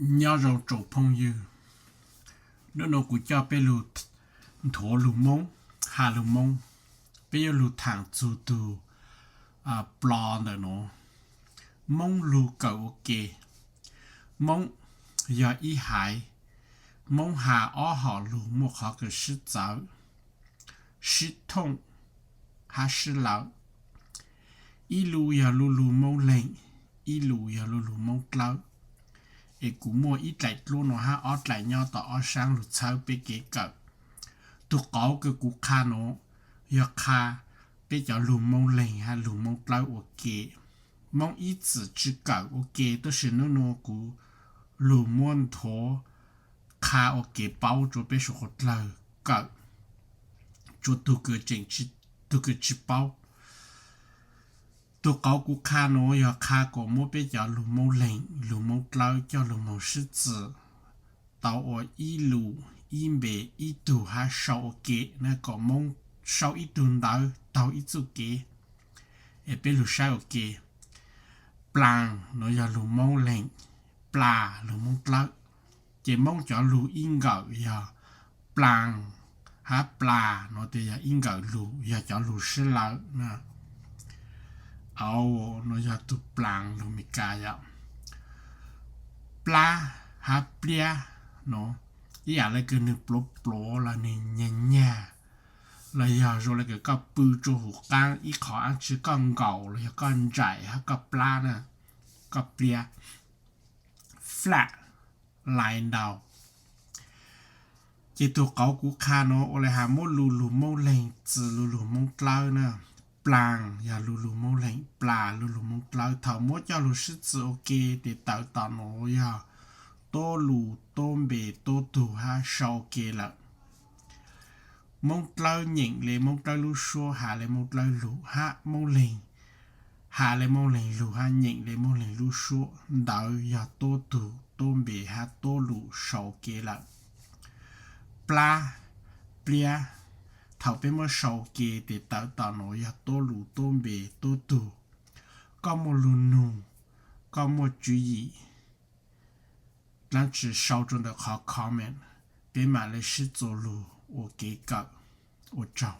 Nyob zoo tsoom phooj ywg, hnub no kuv coj peb lug nthuav lug Moob, has lug Moob. Peb yuav lug thaam txug tug plo ntawm nuav. Moob lug kawm ua ke. Moob yog ib haiv. Moob has ob hom lug muaj qhov kawg sib txawv, sib thooj hab sib lawv. Ib lus yog lu lug Moob Leeg, ib lus yog lu lug Moob Dlawb. Es kuv muaj ib dlaim dluab nuav hab ob dlaim nyob tom ob saab lug txhawb peb kev kawm. Tug qauv kws kuv qha nuav yog qha peb cov lug Moob Leeg hab lug Moob Dlawb ua ke. Moob ib txwm tsi kawm ua ke, tab sis hnub nuav kuv lug muab nthuav qha ua kev paub rua peb suav dlawg kawm, rua tug kws tsi paub. Tug qauv kuv qha nuav yog qha kuas muab peb cov lug Moob Leeg, lug Moob Dlawb coj lug moog sib txwm tau ua ib lus, ib npe, ib tug hab sau ua ke, kom Moob sau ib tug ntawv taug ib txuj kev. Es peb lug saib ua ke. Plaas nuav yog lug Moob Leeg, plas lug Moob Dlawb. Ces Moob cov lug ib nkawm yog plaas hab plas nuav tes yog ib nkawm lug, yog cov lug sib lawv na. Au, nuav yog tug plaas lug Meskas yom. Plab hab pliab nuav ib yam le kws nwg pluav pluav los nwg nyag nyag, los yog zoo le kws koj pw rua huv qaab ib qho ab tsi koj nkaum los yog koj nraim hab koj plab na, koj pliab. Flat, lais ntau. Ces tug qauv kuv qha nuav ua le has muab lu lug Moob Leeg txwm lu lug Moob Dlawb na. Plaas yog lu lug Moob Leeg, plas lu lug Moob Dlawb. Thaum muab coj lug sib txwm ua ke tes tawm tom nuav yog tuab lus, tuab npe, tuab tug hab sau ua ke lawm. Moob Dlawb nyeem le Moob Dlawb lub suab, has le Moob Dlawb lug, hab Moob Leeg has le Moob Leeg lug hab nyeem le Moob Leeg lub suab. Ntawd yog tuab tug, tuab npe hab tuab lus sau ua ke lawm. Plab, pliab, thaum peb muab sau ua ke tes tawm tom nuav yog tuab lus, tuab npe, tuab tug. Koj muaj lug nug, koj muaj tswv yim, dlaab tsi sau rua ntawm qhov comment, peb mam le sib txuas lug ua kev kawm. Ua tsaug.